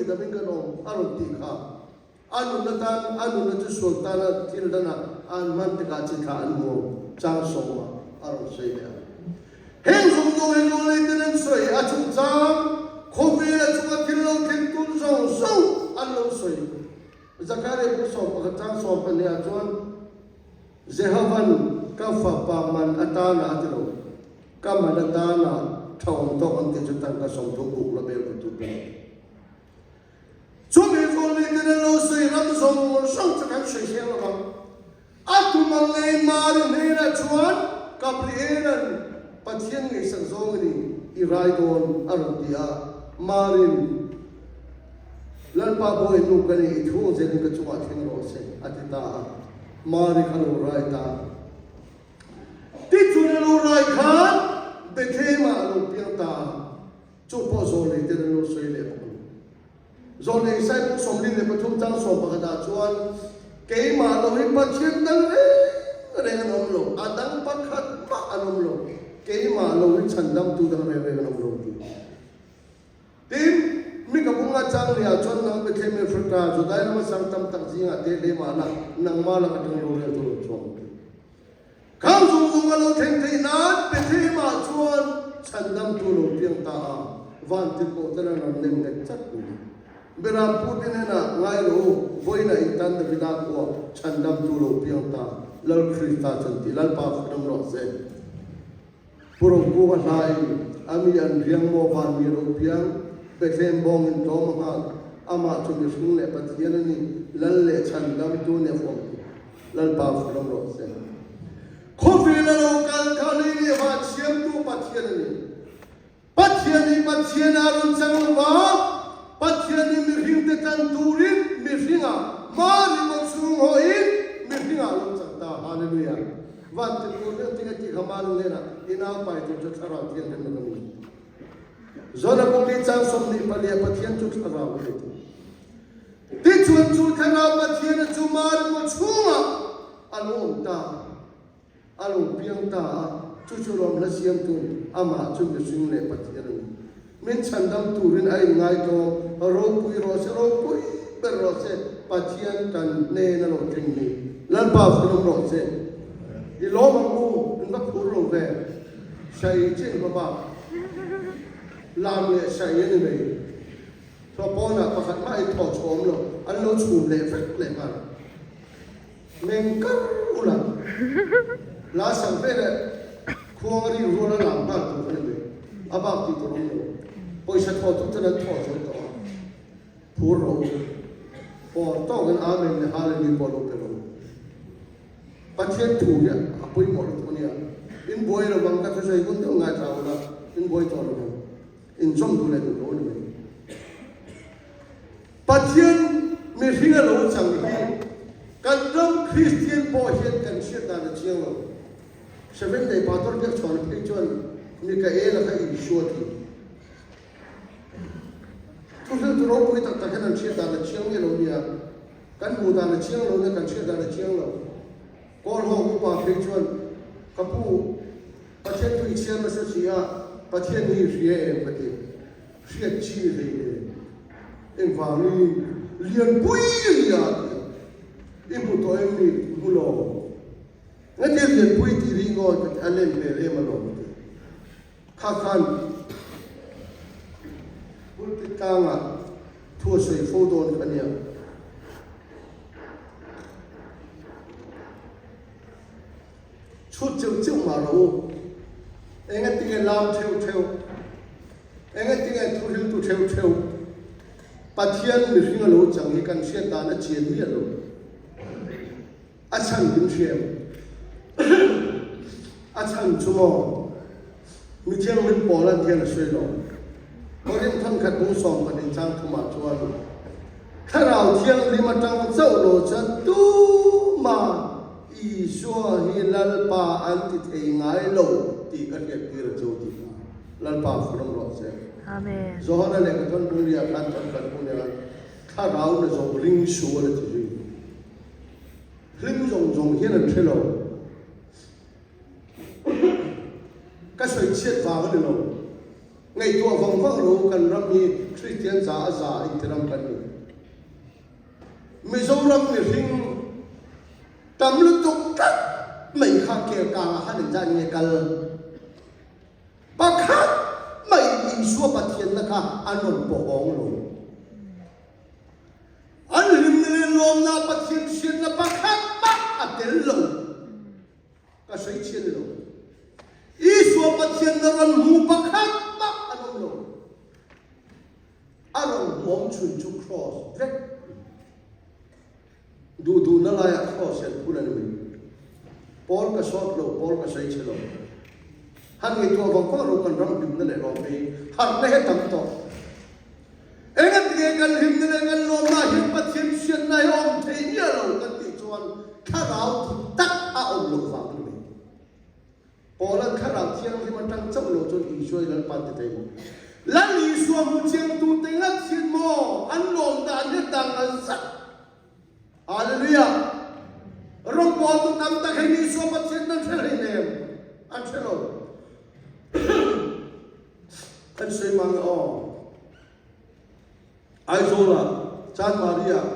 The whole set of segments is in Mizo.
tihdamin kan awm a rawn tih kha. A nunna tan, a nunna chu sual tana thil dana an hman tikah chi thla an hmu chang sawma a rawn sawi leh a. Heng zawng zawng hi zawl nei ten an sawi, a chungchang khawvela chunga thil lo thleng tur zawng zawng an lo sawi. Zakaria bu 11 chang 12 ah chuan Jehovan ka fapa man atana a ti lo, ka man atana tha awm tawk ang tih chu tangka 30 buk la bel ka tu pe lo. Chumi zawlni ten an lo sawi ram zawng zawng chu kan sawi hreng lo vang. A tum ang ngei Mari hnenah chuan Gabriela'n Pathian ngaihsak zawng a ni i rai dawn a rawn ti a. Mari'n, Lalpa bawi nu ka ni, i thu ang zelin ka chungah thleng rawh se, a ti ta a. Mari kha lo rai ta. Tichuan a lo rai khan Bethlehem-ah a lo piang ta a. Chu pawh zawlnei ten an lo sawi leh bawk a ni. Zawlnei Isai buk 43 chang 11 ah chuan, Keimah lo hi Pathian dang reng reng an awm lo, a dang pakhat mah an awm lo, keimah lo hi chhandamtu dang reng reng an awm lo ti. Tin, Mika bunga chang leh ah chuan nang Bethlehem Ephrata, Judai rama sang tam tak zingah te hle mah la, nangmah lak atang rorel tur rawn chhuak ang ti. Khang zung zung a lo thleng theih nan Bethlehem-ah chuan chhandamtu lo piang ta a, van tirhkoh ten an rawn nem nghet chat mai. Beram pu te hnenah, Ngai lo u, vawiinah in tan Davida khua chhandamtu lo piang ta, Lal Krista chuan ti Lalpa khawnawm rawh se. Pu Rokunga hlain a mi an riang maw van mi ro piang, Bethlehem bawng in tlawm a nghak, amah chu mihring leh Pathian a ni, Lal leh chhandamtu nia huam tu. Lalpa fulawm rawh se. Khawvel a lo kal kha lei leh van siamtu Pathian a ni. Pathian hi Pathian a rawn chang lo va, Pathian hi mihringte tan turin mihringah mahni kawt chhung hawhin mihringah a lo chang ta. Hallelujah. Van ti tur deuh ting a tih kha mahni hnenah i nau pai tur chu Thlarau Thianghlim a ka ni. Zona pali chang 24 ah Pathian chu Thlarau a ni ti. Tichuan chu Thlarau Pathian chu Mari kaw chhungah a lo awm ta, a lo piang ta a, chu chu rawm hla siamtu amah chu mihring leh Pathian a ni. Min chhandam turin a inngaitawm, ropui rawh se, ropui ber rawh se, Pathian kan hnen a lo tling hi. Lalpa fulawm rawh se. I lawm ang u, in va phur lo ve. Hrai chin va bak. Lam leh hrai a ni mai. Thaw pawnah pakhat mah in thaw chhawm lo, an lo chhum leh vek leh nghal. Meng kar ula, la sang ve leh khuang a rik rual a lam nghal tur kha ni mai. A bak tih tur awm lo. Pawisa thaw tum chuan an thaw zo tawh a, phur rawh u. Pawr tawkin Amen leh Hallelujah pawh lo pe rawh u. Pathian thu hi a pawimawh lutuk a nia. In buai lo vang ka thusawi hun deuh ngaithla ula, in buai tawh lo vang. Inzawm duh leh duh lo a ni mai. Pathian mihring a lo chang hi kan ram Kristian pawh hian kan hriat dan a chiang lo. Seven Day Pastor Biakchhuana phei chuan Mikaela kha Isua ti. Thuhriltu ropui tak tak hian an hriat dan a chiang miah lo nia. Kan hmuh dan a chiang lo nia, kan hriat dan a chiang lo. Kawlhawk upa phei chuan ka pu Pathian chu i chhiar nasa si a, Pathian hi i hria em ka ti. Hriat chi hlei nen engvangin lianpui a ni a ti a. I hmu tawh em ni? Hmu lo. Ngatia lianpui tih rih ngawi ka ti, a len hmel em alawm ka ti. Kha khan pulpit tlangah thu a sawi fo dawn kha nia. Chhut cheuh cheuh mah rawh u. Engatinge lam theuh theuh? Engatinge thuhriltu theuh theuh? Pathian mihring a lo chang hi kan hriat dan a chian miah lo. A chhan min hria em? A chhan chu maw? Mi thianghlim pawl an thian a sawi lo. Korinth thankhat bung 12 chang thumah chuan Thlarau Thianghlim atang chauh lo chuan tumah Isua hi Lalpa an ti thei ngai lo tih ka hriattir a chu tih kha Lalpa furam rawh se. Amen. Johana lehkha thawn bung liah khan thawn khat bung liah khan Thlarau na zawng ring sual a ti zui. Hlim zawng zawng hian an hre lo. Ka sawi chhiat vang a ni lo. Ngaihtuah vang vang lo kan ram hi Kristian. hian za a za intiram kan ni. Mizoram mihring tam lutuk tlat mai kha Kelkangah khan engzat nge kal? Pakhat mai Isua Pathianna kha an rawn pawhawng lo. An hlimna leh lawmna Pathian hriatna pakhat mah a tel lo. Ka sawi chhiat lo. Isua Pathianna rawn hmu pakhat mah an awm lo. A rawn hmuam chhun chu Kraws vek a ni. Duh duhna laiah Kraws hian phun a ni mai. Pawl ka sawt lo, pawl ka sawi chhe lo. Han ngaihtuah vang vang lo kan ram hlimna leh lawm hi harhna hi a tam tawh. Engatinge kan hlimna leh kan lawmna hian Pathian hriatna hi a awm thei miah lo kan tih chuan thlarau dik tak a awm loh vang a ni mai. Paula'n thlarau thianghlim atang chauh lo chuan Isua i Lalpa ti thei maw? Lal Isua hmu chiangtute ngat hian maw an lawm dan hi dang an zat? Hallelujah! Rawngbawltu tam tak hian Isua Pathian an hre hleinem, an hre lo. Kan sawi mang e aw. Aizawlah Chanmari ah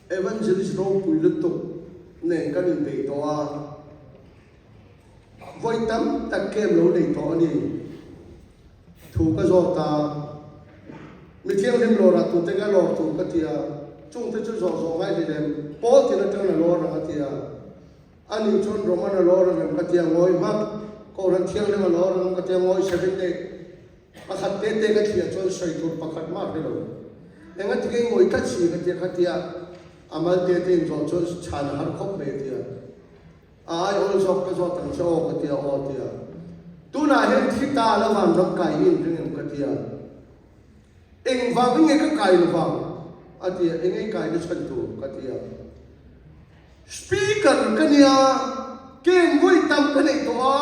Evangelist ropui lutuk nen kan inbei tawh a, vawi tam tak camp lo nei tawh a ni. Thu ka zawt a, mi thianghlim lawr ah tute ka lawr tur ka ti a, chungte chu zawh zawh ngai hlilem pawl tin atang na lawr ang a ti a. Ani chuan Roman a lawr ang em ka tia ngawi hmak, Kohhran Thianghlim a lawr ang em ka tia ngawi Seventh Day pakhat te te ka thliah chuan sawi tur pakhat mah hre lo. Engati nge ngawi tlat si ka tia kha tia a mal te te in zawh chuan chhan a har khawp mai a tia. A ai awl zawk ka zawt ang che aw ka tia aw tia. Tunah hian thi ta la vanram kai hi in ring em ka tia. Engvang nge ka kai lovang a tia enge i kai na chhan tur ka tia. Speaker ka nia, camp vawi tam ka neih tawh a,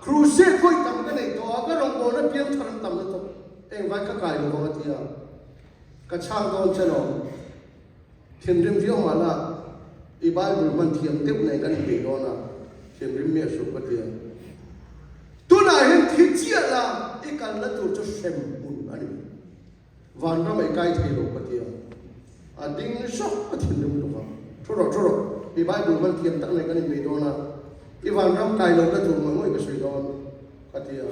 crusade vawi tam ka neih tawh a, ka rawngbawlna piang thar an tam lutuk, engvai ka kai lo vang a ti a, ka chhang dawn che lo, thinrim viau mah la, i Bible hman thiam deuh nen kan inbeih dawn a, thinrim miah suh ka ti a. Tunah hian thi chiah la, i kalna tur chu hrem hmun a ni. Vanram ei kai thei lo ka ti a, a ding zawk a thinrim tuk a, Thu rawh, thu rawh, i Bible hman thiam tak nei kan inbei dawn a, i vanram kai lohna tur ngawih ngawih ka sawi dawn, ka ti a.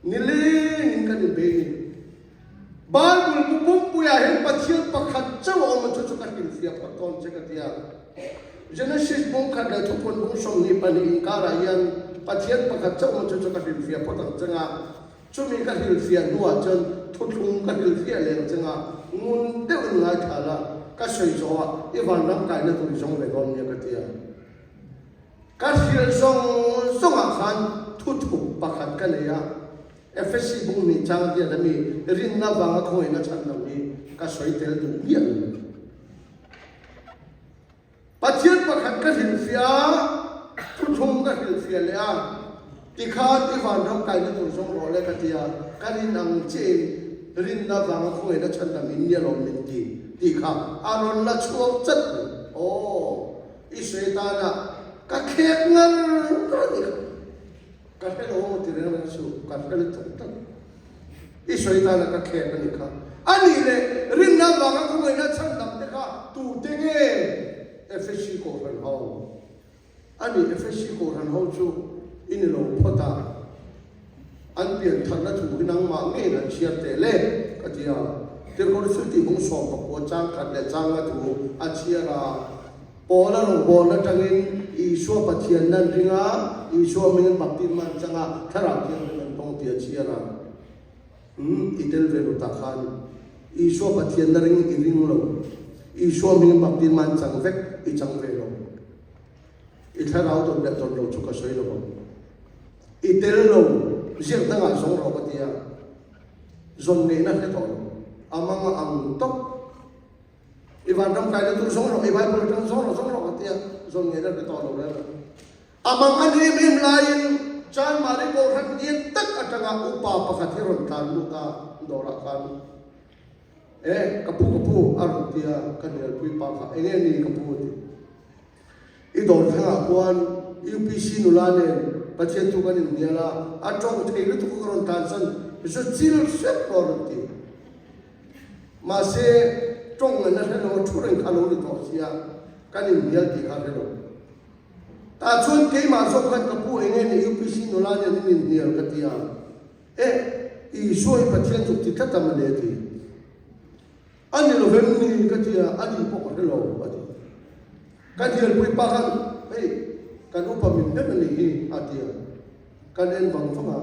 Nilengin kan inbei ni. Bible bu pumpuiah hian Pathian pakhat chauh a awm a, chu chu ka hrilhfiah phawt dawn che ka ti a. Genesis bung khat leh thuphun bung 22 inkarah hian Pathian pakhat chauh chu chu ka hrilhfiah phawt ang cheng a, chumi ka hrilhfiah hnuah chuan thuthlung ka hrilhfiah leh ang cheng a, ngun deuhin ngaithla la, ka sawi zawhah i vanram kaina tur i zawng ve dawn nia ka ti a. Ka hrilh zawng zawngah khan thuthup pakhat ka nei a, Efesi bung hnih chang hian ami rinna vanga khawngaihna chhan lo hi ka sawi tel duh miah lo. Pathian pakhat ka hrilhfiah a, thuthlung ka hrilhfiah leh a, tikhan i vanram kaina tur zawng rawh le ka ti a, ka rin ang chiahin rinna vanga khawngaihna chhandam in nia lawm min ti tih kha a rawn la chhuak chat mai. Aw, i sawi tana ka khek ngar ngar a ni kha. Ka hre lo maw ti reng reng suh, ka hre lutuk tlat. I sawi tana ka khek a nih kha. A nih leh rinna vanga khawngaihna chhandam te kha tute nge? Efesi Kohhran ho. A nih Efesi Kohhran ho chu i ni lo phawt a, an pian thatna thu hi nangmah ngeiin han chhiar teh le ka ti a. Tirhkawr thil tih bung 19 chang khat leh chang nga thu a chhiar a. Paula rawngbawlna atangin Isua Pathianna an ring a, Isua hmingin baptisma an chang a, Thlarau Thianghlim an tawng tih a chhiar a. Umm, i tel ve lo tah khan Isua Pathianna ring i ring lo, Isua hmingin baptisma an chang vek i chang ve lo. I thlarau dawn leh dawn lo chu ka sawi lo ang. I tel lo, ziak dangah zawng rawh ka ti a, zawn ngeihna hre tawh lo, a manga ang tawp. I vanram kaina tur zawng rawh, i Bible atang zawng rawh, zawng rawh ka tia, zawn ngei na hre tawh lo reng a. A mang an em em laiin Chanmari Kohhran lian tak atanga upa pakhat hi rawn tlan lut a, dawrah khan, E, ka pu, ka pu, a rawn tia, ka hnialpui pa kha, enge ni ka pu a ti. I dawr thlengah khuan UPC nula nen. Pathian thu kan inhnial a, a tawng thei lutuk a ka rawn tlansan zu chil hrep pawh a rawn ti. Mahse, tawng ngaihna hre lo a thu reng kha lo ni tawh sia, kan inhnial tih kha hre lo. Tah chuan keimah zawk khan ka pu eng nge ni UPC nula nen in inhnial ka ti a, Eh, Isua hi Pathian zuk ti tlat a mawle a ti. A ni lo vem ni ka ti a, a ni pawh ka hre lo a ti. Ka hnialpui pa khan, Hei, kan upa min ber a nih hi a ti a, kan en vang vang a,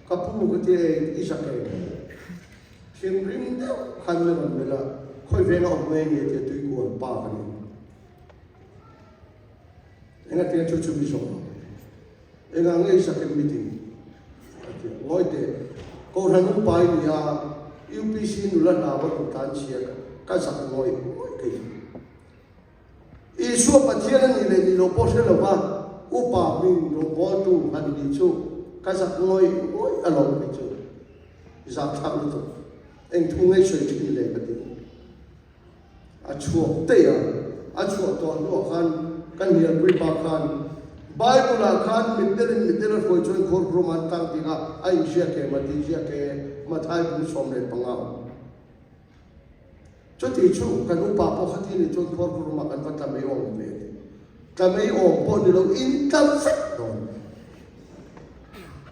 ka pu ka ti e, i zak em? Thinrim deuh khan min rawn melh a, khawi venga awm nge ni a ti a, tuikual pa ka ni. Engatinge chu chu mi zawk ang? Engah nge i sakem mi tih? A ti a. Ngawi teh, Kohhran upa i ni a, UPC nula hna va rawn tlan chhia ka zak ngawih ngawih kei chu. Isua Pathian a nih leh nih loh pawh hre lo va, upa hming rawngbawltu han nih chu ka zak ngawih ngawih alawm kei chu. Zahthlak lutuk. Eng thu ngei sawi thin le ka ti. A chhuak daih a, a chhuah tawh hnuah khan ka hnialpui pa khan Bible ah khan mitdelin mitdel a hruai chuan khur khur an tlang tih kha a inziak em a tih ziak e Mathai bung 15 awm. Chuti chu kan upa pawh khati nih chuan khur khur ah kan va tla mai awm ve a ti. Tla mai awm pawh ni lo in tla vek dawn.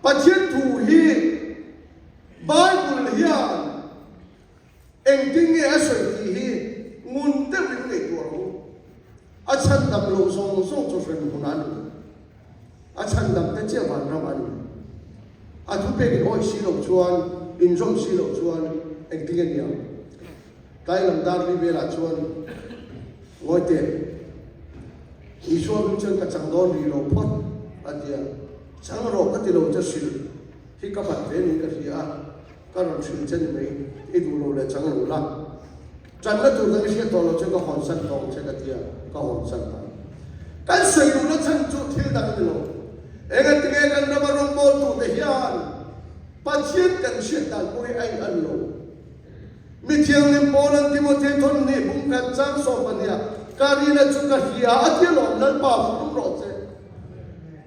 Pathian thu hi Bible hian Engtin nge a sawi tih hi ngun deuhin ngaihtuah rawh u. A chhandam loh zawng zawng chu hrem hmun a ni. A chhandam te chiah vanram a ni. A thupek in awih si loh chuan, inzawm si loh chuan engtin nge niang? Tlai lam dar li velah chuan ngawi teh, Isua hming chuan ka chang dawn rih lo phawt a ti a. Chang rawh ka ti lo che hrilh hi ka bat ve niin ka hria a. Ka rawn hrilh che ni mai, i duh lo leh chang lo la. Tanna tur dang i hriat tawh loh chuan ka hawnsan tawng che ka ti a, ka hawnsan ta. Kan sawi duhna chhan chu thil dang a ni lo. Engatinge kan rama rawngbawltute hian Pathian kan hriat dan pawh hi a in an lo. Mi thianghlim Paulan Timothea thawn hnih bungkhat chang 12 ah ka rina chu ka hria a ti alawm, Lalpa fum rawh che.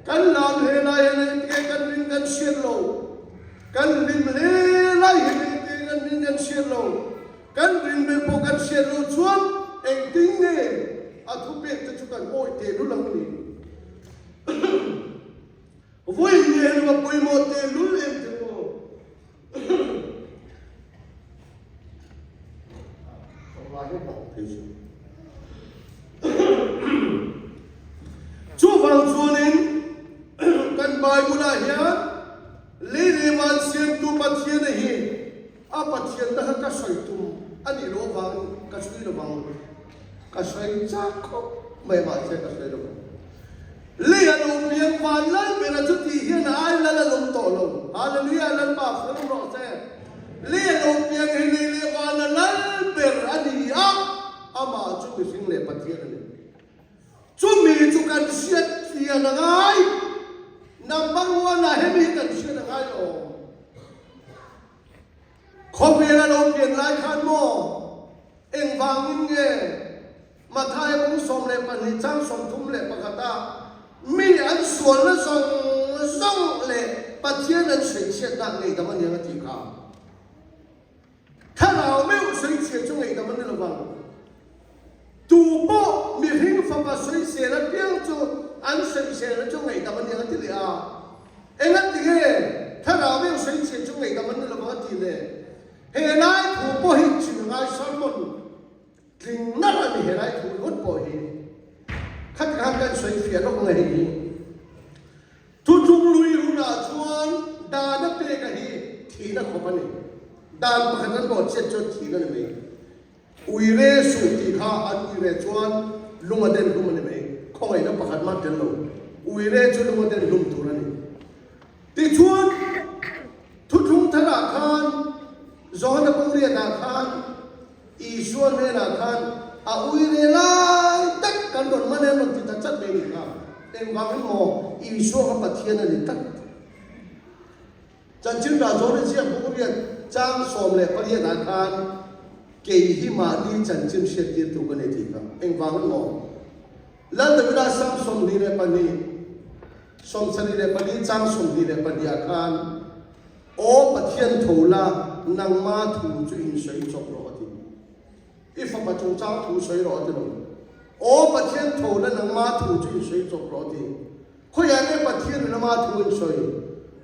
Kan lam hle lai hian engtinge kan rin kan hriat lo. Kan hlim hle lai hi engtin kan rin kan hriat lo, kan rin ber pawh kan hriat lo chuan engtin nge a thupek te chu kan awih teh lul ang ni? Vawiin nge henu a pawimawh teh lul em te maw? Chuvang chuanin kan Bible-ah hian Lei leh van siamtu Pathiana hi a Pathianna kha ka sawi tum a nih loh avangin ka sawi lo vang. Ka sawi chak khawp mai mahse ka sawi lo vang. Lei a lo piang van lal bera chu tih hian a ai lal a lawm tawh lo. Hallelujah Lalpa fel rawh se. Lei a lo piang hi lei leh van a lal ber a ni a, amah chu mihring leh Pathian a ni. Chumi chu kan hriat chian a ngai. Number one ah hemi hi kan hriat a ngai lo. Khawvel a lo pian lai khan maw engvangin nge Mathaia bung 12 chang 31 ah mi an sualna zawng zawng leh Pathian an sawichhiatna ngeihdam a niang a tih kha. Thlarau meuh sawichhia chu ngaihdam a ni lo vang. Tu pawh mihring fapa sawisel apiang chu an sawiselna chu ngaihdam a ni ang a ti leh a. Engati nge thlarau meuh sawichhia chu ngaihdam a ni lo vang a ti le? He lai thu pawh hi chil ngai sermon tling nalh a ni he lai thu ringawt pawh hi. Khati khan kan sawifiah lawk ang a hei hi. Thutlung lui hunah chuan dan a peka hi thihna khawp a ni. Dan pakhat an rawh chiat chuan thihna a ni mai. Uire suh tih kha an uire chuan lung a den hlum a ni mai. Khawngaihna pakhat mah tel lo. Uire chu lung a den hlum tur a ni. Tichuan, Thuthlung tharah khan Johana Bungriatah khan Isua hnenah khan a uire lai tak kan rawn man em rawn ti ta chat mai ni kha. Engvangin maw Isua kha Pathian a ni tak? Chanchin rah zawn i ziak bawk riat chang 18 ah khan kei hi mahni chanchin hriattirtu ka nei tih kha. Engvangin maw Lal Davida Sam 22. 74 chang 22 ah khan, Aw Pathian tho la, nangma thu chu insawi chawp rawh a ti. I fapa chungchang thu sawi rawh a ti lo. Aw Pathian tho la, nangma thu chu insawi chawp rawh a ti. Khawiah nge Pathian in ama thu an sawi?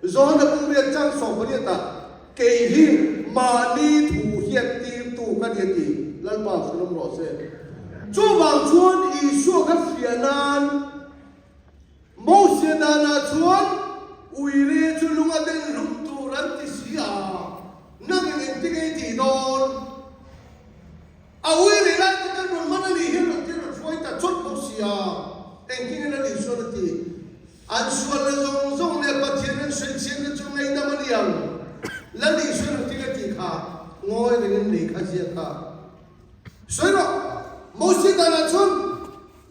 Johana pumriat chang sawmpariatah, Kei hi mahni thu hiat tirtu ka ni a ti. Lalpa hrilhawm rawh se. Chuvang chuan Isua kha hria nan Mosia danah chuan uire chu lung a den hlum tur an ti si a, nangin engtin ei tih dawn? A ui rih lai te kan rawn hman a nih hian rawn ti rawn hruai ta chawt bawk si a, engtin in a nih sual a ti. An sualna zawng zawng leh Pathian an sawichhiatna chu ngaihdam a ni ang. Lal Isuan rawn ti ka tih kha ngawi rengin lei kha ziak a sawi rawh. Mosia danah chuan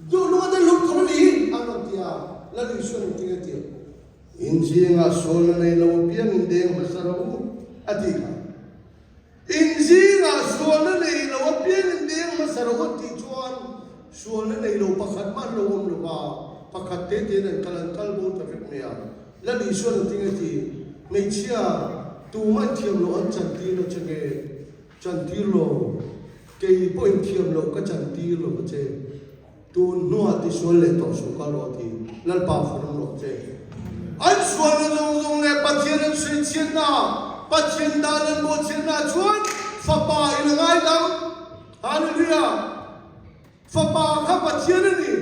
duh lung a den hlum tur a ni hi an rawn ti a, Lal Isuan rawn ti ka ti. In zingah sualna nei lo apiangin deng hmasa rawh u a tih kha. In zingah sualna nei lo apiangin deng hmasa rawh an tih chuan sualna nei lo pakhat mah an lo awm lo va, pakhat te tein an kal an kal bo ta vek mai a. Lal Isuan a ting a ti, Hmeichhia, tumah inthiam loh an chantir lo che nge? Chantir lo, kei pawh inthiam loh ka chantir lo va che. Tun hnuah tisual leh tawh suh kal rawh ti Lalpa furung rawh che. An sualna zawng zawng leh Pathian an sawichhiatna, Pathian dan an bawhchhiatna chuan Fapa in a ngaidam. Hallelujah! Fapa kha Pathian a ni.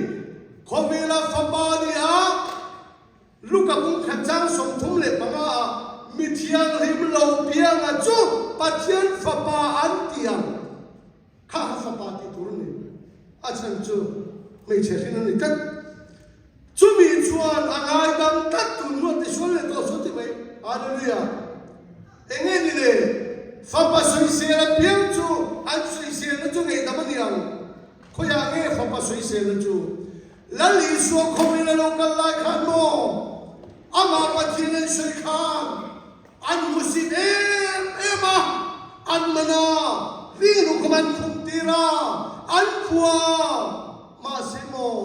Khawvela Fapa a ni a, Luka bung khat chang 35 ah mi thianghlim lo pianga chu Pathian Fapa an ti ang. Kha kha fapa tih tur a ni. A chhan chu hmeichhe hrin a ni tlat. Chumi chuan a ngaidam tlat tur nuam ti sual leh tawh sual ti mai. Hallelujah! Enge ni le? Fapa sawisel apiang chu an sawiselna chu ngaihdam a ni ang. Khawiah nge fapa sawiselna chu? Lal Isua khawvel a lo kal lai khan maw? Amah Pathian an sawi khan An hmusit em em a, an man a, rilru an khum tir a, an pua a, mahse maw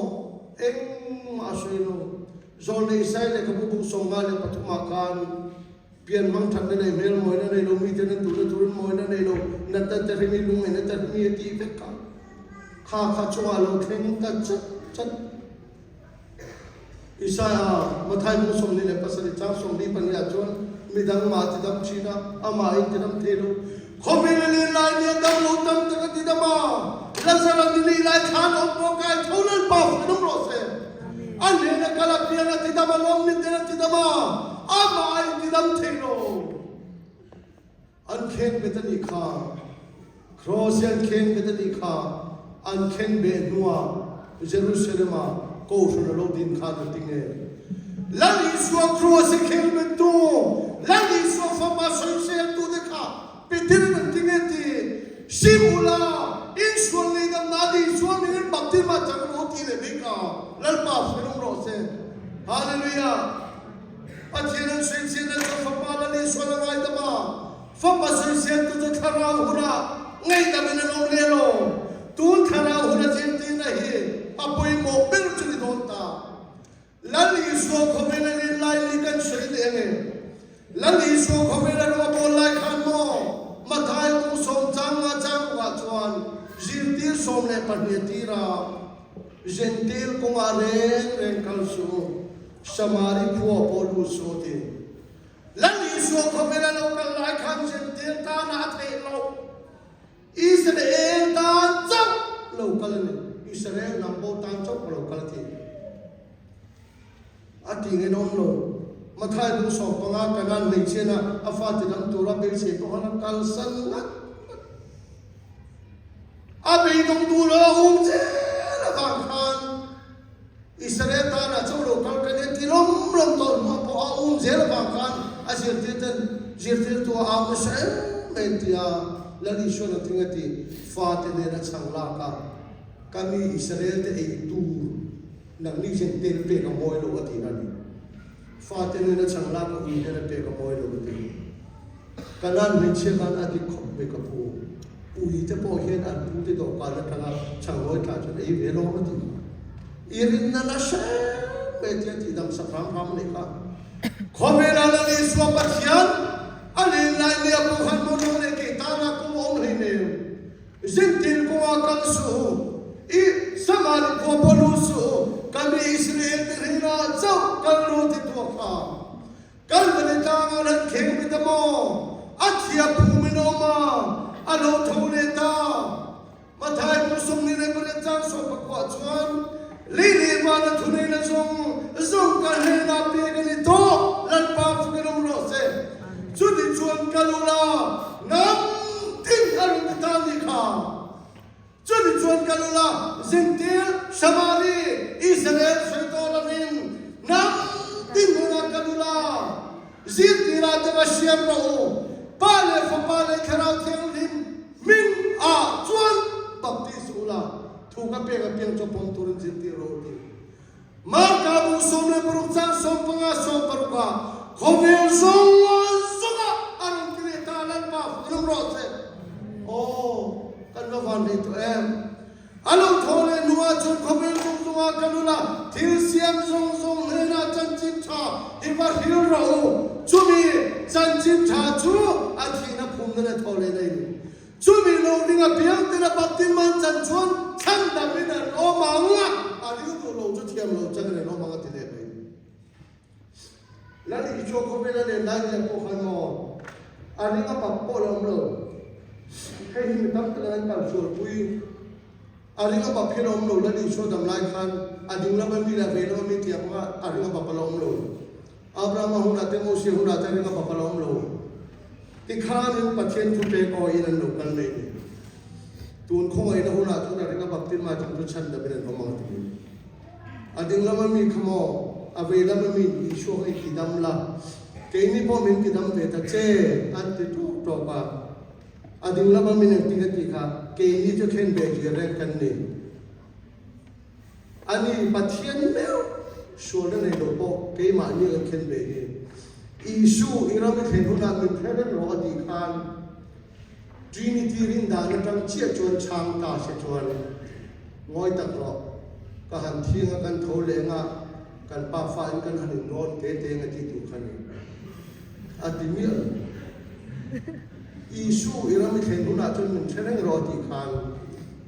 engmah a sawi lo. Zawlnei Isai lehkhabu bung 53 ah khan pian hmang thatna nei hmel mawina nei lo miten an duhna turin mawina nei lo natna te hrimi lungngaihna te hrimi a tih vek kha kha kha chungah a lo thleng ta chat chat. Isaiah, Mathai bung 27 chang 42 ah chuan midang mah a tidam thin a, amah in tidam thei lo. Khawvel a len lai nia dam lo tam tak a tidam a, Lazara ni lih lai thlan awm pawh kai tho Lalpa fuih awm rawh se. A len a kal apiang a tidam a, lawm miten a tidam a, amah in tidam thei lo. An khen bet a nih kha. Kraws hi an khen bet a nih kha. An khen beh hnuah Jerusalem ah Kohhran a lo din khan a ti nge. Lal Isua kraws hi khen bet tu, Lal Isua fapa sawisel tu te kha Peter in an ti nge ti. Sim ula, in sual nei dam nan Isua hming in baptisma chang rawh u ti leh mai kha Lalpa hrilh rawh se. Hallelujah. Pathian an sawichhiat na chu Fapa Lal Isuan a ngaidam a, Fapa sawichhiattu chu Thlarau hunah ngaihdam in an awm leh lo. Tun Thlarau hun a zirtirna hi a pawimawh ber chu ni dawn ta. Lal Isua khawvel a rin lai ni kan sawi leh ange. Lal Isua khawvel a rawng a bawl lai khan maw Mathai bung sawm chang nga chang rukah chuan zirtir 12 a tir a, Zentir kawngah reng reng kal suh u. Samari khua pawh lut suh ti. Lal Isua khawvel a lo kal lai khan Jentail tana a theih loh. Israel tan chauh lo kal a ni. Israel hnam bo tan chauh ka lo kal a ti. A ti ngei awm lo. Mathai bung 15 Kanan hmeichhiana a fate dang tura beisei pawh khan a kalsan ngat ngat. A beidawng duh lo a um zel avang khan Israel tana chauh lo kal ka nia ti lawm lawm tawh hnuah pawh a um zel avang khan a zirtir ten zirtirtu a au nasa em mai an ti a, Lal Isuan a tling a ti, Fate nen a chhang lak a, ka mi Israel te ei tur nangni hian tel pek a mawi lo a ti na a ni. Fate nen a chhang lak a ui nen a pek a mawi lo a ti. Kanan hmeichhia khan a dik khawp mai ka pu. Ui te pawh hian an pu te dawhkan atanga changlawi tla chuan ei ve lawm a ti. I rinna la hrem. mai tia tihdam sak hram hram a nih kha. Khawvela Lal Isua Pathian a len lai nia pawh khan maw nang leh kei tana kawng a awm hleinem. Zintir kawngah kal suh u, i Samari khua pawh lut suh u, ka mi Israel te hnenah chauh kal ru ti tuah kha. Kalvary tlangah an kheng ve ta maw? A thia phum in a awm a, a lo tho leh ta. Mathai bu 28 chang 14 chuan, Lei leh vana thuneihna zawng zawng ka hnenah pek a ni tawh, Lalpa fukin awm rawh se. Chuti chuan kal ula, ngam tin a rawn ti ta a nih kha. Chumi chuan kal ula, Zintir, Samari, Israel sawi tawh lovin hnam tin hunah kal ula, zirtirah te va siam rawh u, Pa leh Fapa leh Thlarau Thianghlim hming ah chuan baptis ula, thu ka pek apiang chu pawm turin zirtir rawh u ti. Marka bu 16 chang 15 16 ah khawvel zawng zawnga a rawn ti leh ta Lalpa fak rawh se. Aw, kan va van nei tawh em. A lo thaw leh hnuah chuan khawvel zawng zawngah kan ul a, thil siam zawng zawng hnenah chanchin tha hi va hril rawh u. Chumi chanchin tha chu a thihna phumna leh thaw lehna in. Chumi lo ring apiang ten a baptism an chan chuan chhandam in an awm ang a, a ring duh lo chu thiam lo changin an awm ang a ti leh mai. Lal Isua khawvel a len lai nia pawh khan maw a ring a bap pawh la awm lo. Hei hi mi tam takin an kal sualpui. A ring a bap hi la awm lo, Lal Isua dam lai khan a ding lama mi leh a vei lama mi tia pawh kha a ring a bap a la awm lo. Abrahama hunah te Mosia hunah te a ring a bap a la awm lo. Tikhanin Pathian thu pek awiin an lo kal mai a ni. Tun khawngaihna hunah chuan a ring a baptisma chang chu chhandamin an awm ang a ti mai. A ding lama mi kha maw, a vei lama mi Isua kha i tidam la, keini pawh min tidam ve ta che, an ti tawk tawk a. A ding lama min engtin a tih kha, keini chu thlen ve tir reng kan ni. A ni, Pathian meuh sualna nei lo pawh keimahni kan thlen ve hi. Isu i ram i thlen hunah min hre reng rawh a tih khan Trinity rindan atang chiah chuan chhang ta se chuan ngawi tak rawh, ka han thing a kan tho leng a, kan pa fa in kan han inrawn te te ang a ti tur kha ni. A ti miah lo. Isu i ram i thlen hunah chuan min hre reng rawh a tih khan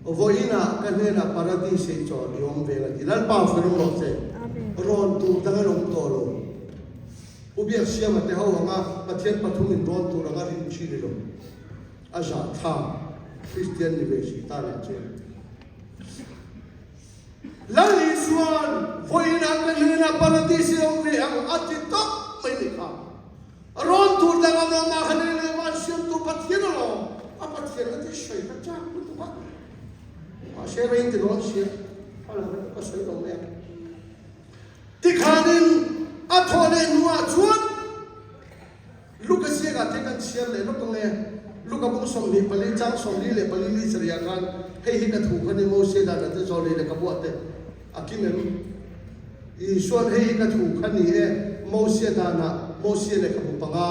Vawiinah ka hnenah Paradis ei chaw i awm veng a ti. Lalpa fel rawh che. Rawn tur dang an awm tawh lo. Pu Biaksiama te ho anga Pathian pathum in rawn tur anga rin thin i lo. A zahthlak Kristian ni ve si ta leh chuan. Lal Isua'n vawiinah ka hnenah Paradis i awm ve ang a ti tawp mai ni kha. Rawn tur dang an awm a, han ei leh van siamtu Pathian alawm, a Pathian na ti sawi ka chak lutuk a, mahse rei ti dawn sia, a lo reng ka sawi lo mai a. Tikhanin a thawh leh hnuah chuan Luka ziakah te kan chhiar leh lawk ang e, Luka bung 24 chang 44 li sarih ah khan hei hi ka thu kha ni Mosia dan ah te zawlei leh ka buah te a kim em? Isua'n hei hi ka thu kha ni e, Mosia danah Mosia lehkhabu panga,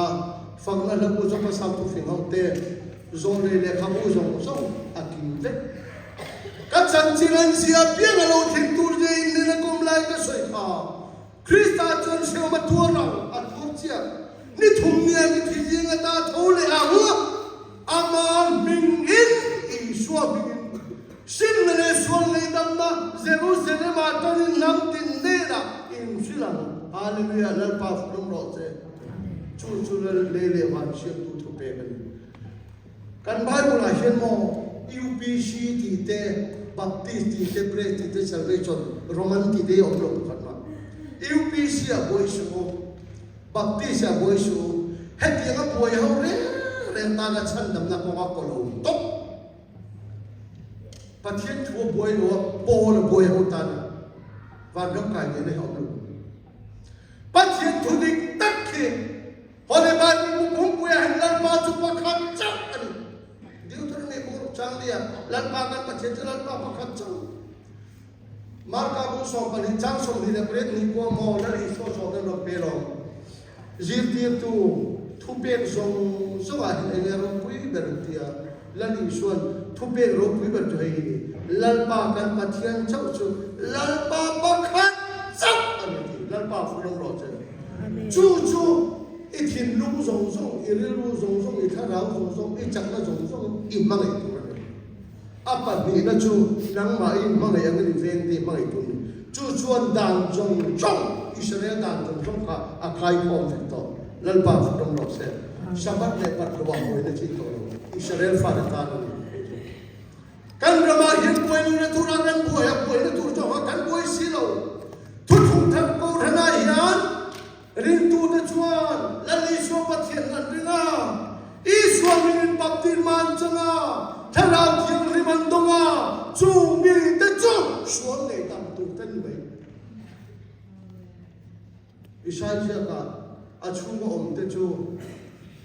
fakna hlabu zawk a South Thufing ho te, zawlei lehkhabu zawng zawng a kim vek. Ka chanchin an zia piang a lo thleng tur che in nena kawm lai ka sawi kha. Krista chuan hrehawm a tuar ang, a tuar chiah. Ni thum nia mi thi zing ata tho leh ang, ama hmingin, Isua hmingin, simna leh sual ngaihdamna Jerusalem-ah tanin hnam tin hnenah inhrilh ang. Hallelujah! Lalpa fak awm rawh che. Chu chu Lal lei leh van siamtu thupek a ni. Kan Bible-ah hian maw UPC tih te, Baptist tih te, Pres tih te, Salvation, Roman tih te hi a awm lo pakhat mah. UPC-ah buai suh u, Baptist-ah buai suh u, hetianga buai ho reng reng tana chhandamna kawnga kaw lo tawp. Pathian thu a buai lo a, Paul a buai ho tana vanram kai nena hi a awm lo. Pathian thu dik tak khi Holy Bible bu pumpuia hian Lalpa chu pakhat chauh a ni. Deuteronomy bu ruk chang nia Lalpa kan Pathian chu Lalpa pakhat chauh. Marka bu 12 chang 28 ni kua maw Lal Isua zawhna rawn pe lo. Zirtirtu thupek zawng zawngah hian enge ropui ber an ti a, Lal Isua'n thupek ropui ber chu hei hi ni, Lalpa kan Pathian chauh chu Lalpa pakhat chauh a ni a ti. Lalpa fun awm rawh che. Chu chu i thinlung zawng zawng, i rilru zawng zawng, i thlarau zawng zawng, i chakna zawng zawng i hmangaih tur a ni. A pahnihna chu nangmah i hmangaih angin i vengte i hmangaih tur a ni. Chu chuan dan zawng zawng, Israel dan zawng zawng kha a khaikhawm vek tawh. Lalpa fun awm rawh se. Sabbath leh Patloah buaina chi tawh lo, Israel fate tan a ni. Kan ramah hian buailuna turah kan buai a, buaina tur zawkah kan buai si lo. Thuthlung thar Kohhranah hian ringtute chuan Lal Isua Pathian an ring a, Isua ringin baptisma an chang a, Thlarau Thianghlim an dawng a, chung mite chu sual ngei tam tur te ni mai. Isai ziakah a chhunga awmte chu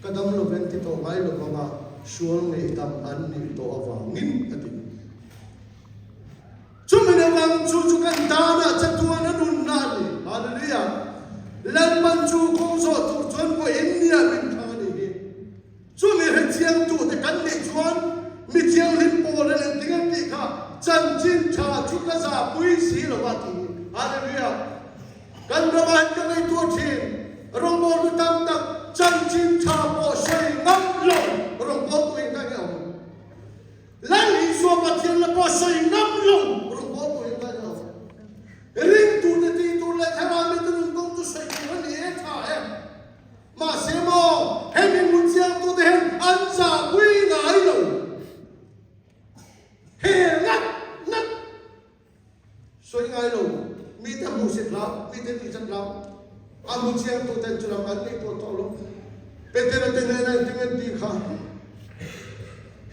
ka dam lovin ti tawh ngai lo vanga sual ngaihdam an nih tawh avangin a ti. Chumi avang chu chu kan tanah chatuan a nunna a ni. Hallelujah! Lalpan chu kawng zawh tur chuan vawiin nia min thlang a nih hi. Chumi hrethiamtute kan nih chuan mi thianghlim pawl an engtin an tih kha chanchin tha chu ka zahpui si lo va ti. Hallelujah! Kan ramah hian ka ngaihtuah thin, rawngbawltu tam tak chanchin tha pawh sawi ngam lo rawngbawltu hi ka nge awm. Lal Isua Pathian la pawh sawi ngam lo rawngbawltu hi ka nge awm. Ringtute tih tur leh thlarau mite nun kawng chu sawi tur a ni e tha e. Mahse maw, hemi hmun chiangtute hian an zahpui ngai lo. He ngat ngat sawi ngai lo, mite hmuhsit hlau, mite tihchat hlau, a hmu chiangtuten chu lam an nei tawh tawh lo. Petera te hnena engtin an tih kha,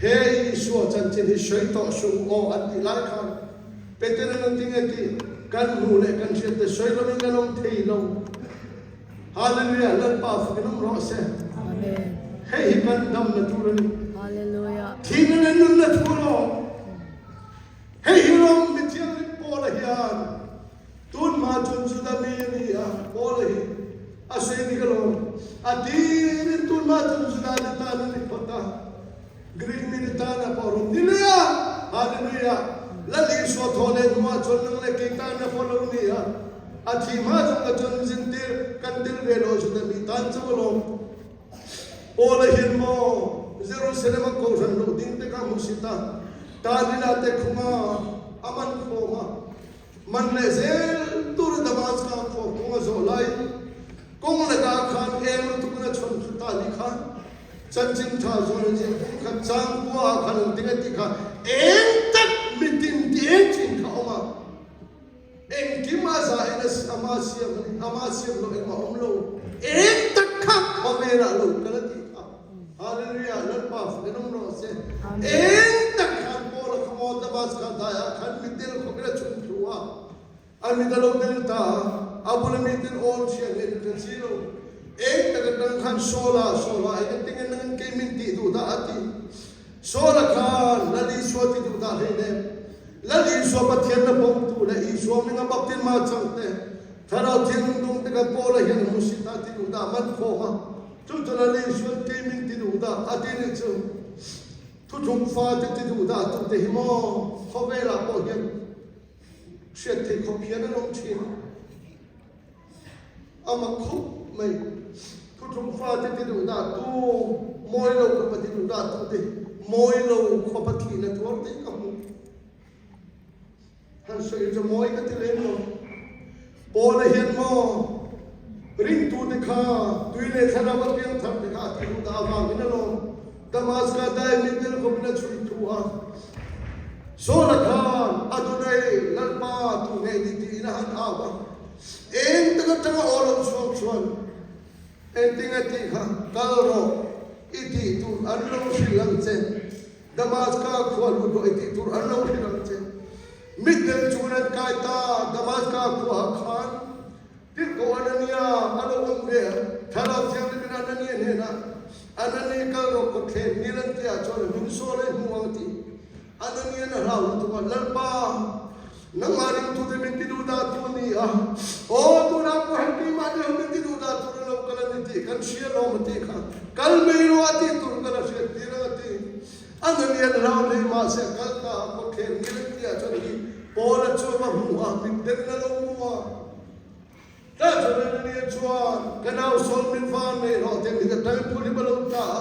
He Isua chanchin hi sawi tawh suh aw an tih lai khan Petera'n engtin nge tih kan hmuh leh kan hriat te sawi lovin kan awm thei lo. Hallelujah Lalpa fakin awm rawh se. Amen. Hei hi kan damna tur a ni. Hallelujah. Thihna leh nunna thu rawh. Hei hi rawng mi thianghlim Paula hian tunhma chuan Juda mi a ni a, Paula hi a sawi dik alawm. A tirin tunhma chuan Juda ni tan a ni phawt a. Greek mi ni tan a pawh rawn ni leh a. Hallelujah. Lal Isua thaw leh hnuah chuan nang leh kei tan a pawh lo ni a. A thih hma zawng ah chuan zintir kan tel ve lo chu mi tan chauh alawm. Paula hian maw Jerusalem a kohhran luh ding te kha hmuhsit a, Tanila te khung a, a man khawm a, man leh zel tur a Damaska khua kawng a zawh laiin kawng lakah khan eng lutukin a chhawn thlu ta ni kha chanchin tha zawn a ziah kawng khat chang kua ah khan an ding a tih kha eng tak mitin ti eng chin kha a awm a. Engkim a za in a ama siam a ni, ama siam loh engmah awm lo. Eng tak kha khawvelah lo kal a tih kha. Hallelujah, Lalpa fakin awm rawh se. Eng tak khan Paula kha maw Damascus daiah khan mitdel khawpin a chhun thlu a, a mit a lo del ta a, a bula miten awn hria nge ka hre si lo. Eng tak atang khan Saula, Saula engtin nge nangin kei min tih duh dah a ti. Saula khan Lal Isua ti duh dah hleinem. Lal Isua Pathian la bawmtu leh Isua hminga baptisma changte, Thlarau Thianghlim dungte kha Paula hian a hmusit a ti duh dah man khawm a. Chu chu Lal Isua'n kei min ti duh dah a ti nih chu. Thuthlung fate ti duh dah tute hi maw khawvelah pawh hian hriat theih khawp hian an awm thin. A mak khawp mai. Thuthlung fate ti duh dah tu, mawi lo khawpa ti duh dah tu te mawi lo khawpa thihna tuar te ka hmu. Han sawi chu mawi ka ti lem lo. Paula hian maw ringtute kha tui leh thlarau a piang thar te kha a ti duh dah avangin alawm Damaska dai mitdel khawpin a chhui thu a. Saula khan Adonai Lalpa tu nge ni tiin a han au a. Eng tak atanga aw lo chhuak chuan engtin a tih kha kal rawh i tih tur an lo hrilh ang che, Damaska khua lut rawh i tih tur an lo hrilh ang che. Mitdel chuan an kai ta, Damaska khuaah khan Tirhkoh Anania a lo awm ve a, Thlarau Thianghlimin Anania hnenah, Anani kal rawh kawtthleng nil an tihah chuan a hming sawl a i hmu ang a ti. Ananian a hlau lutuk a, Lalpa, nangmah ringtute min ti duh dah tu a ni a, aw tunah pawh hian keimah ni ho min ti duh dah tur a lo kal a ni tih kan hria lawm a tih kha, kal mai rawh a tih tur ka la hriat tir ang a ti. Ananian a hlau hle mahse a kal ta a, kawtthleng nil an tihah chuan hi Paula chu a va hmu a, mitden a lo hmu a. Tah chuan Anania chuan, Ka nau sawn min van nei rawh tih mit atangin phul hi ka lo ta a,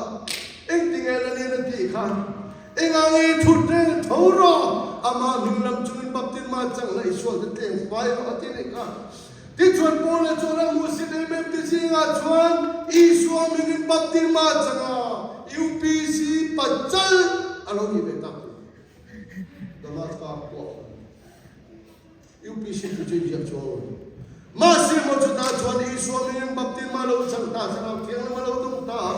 engtinge Ananian a tih kha? Engah nge i thut reng tho rawh? Amah hming lam chungin baptisma chang la i sual te tleng fai rawh a ti nih kha. Tichuan Paula chuan a hmuhsit em em ti zingah chuan Isua hmingin baptisma chang a, UPC pachal a lo nih ve tak chu. Damaska pawh a UPC chu chu inziak chuang lo. Mahse maw chutah chuan Isua hmingin baptisma lo chang ta, Thlarau Thianghlim a lo dawng ta a.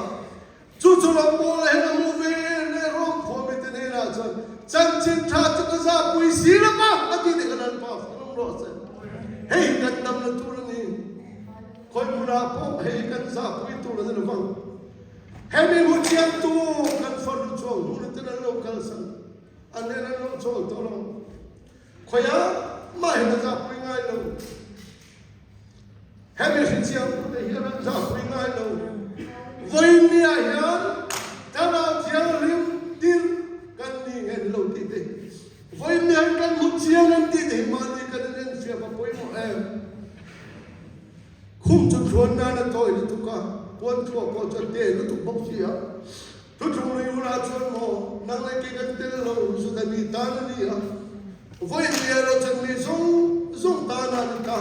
Chu chu ram Paula hian a hmuh ve leh Rom khuami te hnenah chuan chanchin tha chu ka zahpui si lo va a ti tih ka Lalpa fak rawh se. Hei hi kan damna tur a ni. Khawi hmunah pawh hei hi kan zahpui tur a ni lo vang. Hemi hmu thiamtu kan fanu chuang hmun ten an lo kalsan an hnenah an lo chawl tawh lo. Khawiah mah hian a zahpui ngai lo. Hemi hrichiangtute hian an zahpui ngai lo. Vawiinniah hian Thlarau Thianghlim tirh kan ni nge ni lo tih te, vawiinniah hian kan hmu chiang em tih te hi mahni kan inenfiah a pawimawh em? Khum chu thluan nan a tawi lutuk a, puan thuah pawh chu a te lutuk bawk si a. Thuthlung lui hunah chuan maw nang leh kei kan tel lo Juda mi tan a ni a, vawiin nia lo chuan mi zawng zawng tan a ni ta.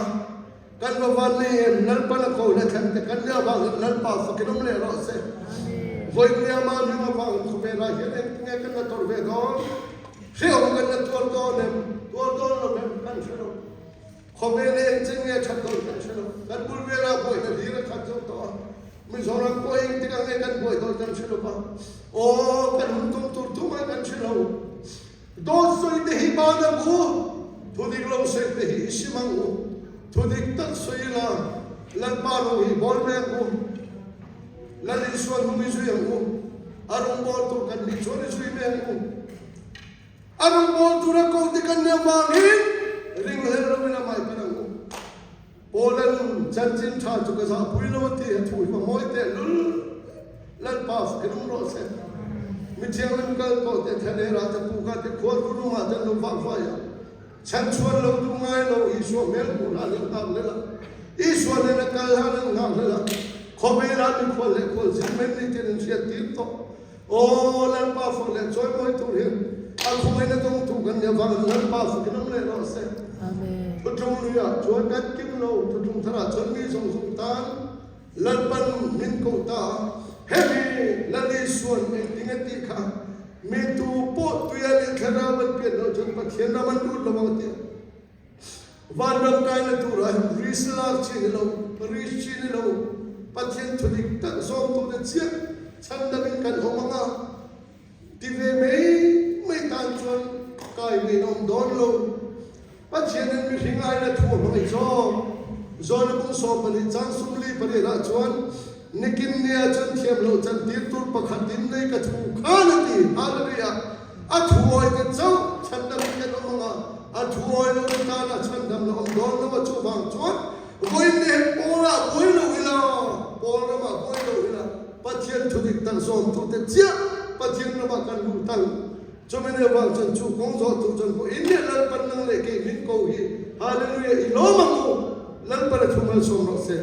Kan va van nei em Lalpan a ko leh thleng te kan nia avangin Lalpa fakin awm leh rawh se. Vawiin nia mah hming avangin khawvelah hian engtinge kan la tawrh ve dawn? Hrehawm kan la tuar dawn em? Tuar dawn lo em? Kan hre lo. Khawvel hi engchen nge that dawn kan hre lo. Kan bul velah buaina hlir a khat zo tawh a. Mizoram pawh engtik ang nge kan buai dawn kan hre lo va. Aw, kan hun tum tur tumah kan hre lo. Dawt sawi te hi ban ang u, thudik lo sawi te hi i sim ang u. Thudik tak sawi ila, Lalpa rawng hi bawl mai ang u. Lal Isua hnung i zui ang u. A rawngbâwl tur kan nih chuan i zui mai ang u. A rawngbâwl tura ko te kan nih avângin ringhlel loin amah i pan ang u. Paulan chanchin ṭha chu ka zahpui lo a ti, a thu hi va mawi teh lul. Lalpa fakin awm rawh se. Mi thianghlim kal tawh te, thlalera te, puka te, khualkunungah te an lo vah hluai a. Chhanchhuan lo duh ngai lo Isua hmel hmuh hlan an nghak hlel a. Isua nena kal hlan an nghak hlel a. Khawvelah mikhual leh khualzin mai ni ten an hriattir tawh. Aw Lalpa fak leh chawimawi tur hian a khawngaihna dawngtu kan nih avangin Lalpa fakin awm leh rawh se. Thuthlung luiah chuan kan kim lo, thuthlung tharah chuan mi zawng zawng tan Lalpan min ko ta a. Hemi Lal Isuan engtinge tih kha mi tu pawh tuia leh thlarau an pian loh chuan Pathian ram an lut lo ang a ti a. Vanram kaina turah hian risk lak chi ni lo, risk chi ni lo, Pathian thu dik tak zawmtute chiah chhandamin kan awm ang a, ti ve mai mai tan chuan kai ngei a awm dawn lo. Pathianin mihring aina thu a hmangaih zawk. Zawna bung 12 chang sumli pariatah chuan, Nikin nia chuan thiam loh chantir tur pakhatin nei ka thu khan a ti. Hallelujah! A thuawi te chauh chhandam in kan awm ang a, a thuawi lo te tana chhandam la awm dawn lo a, chuvang chuan vawiin ni heng Pawl-ah buai lo ila, Pawl ramah buai lo ila, Pathian thu dik tak zawmtu te chiah Pathian ramah kan luh tang. Chumi ni avang chuan chu kawng zawh tur chuan vawiin ni Lalpan nang leh kei min ko hi, Hallelujah, i lawm ang u, Lalpan a thu malsawm rawh se.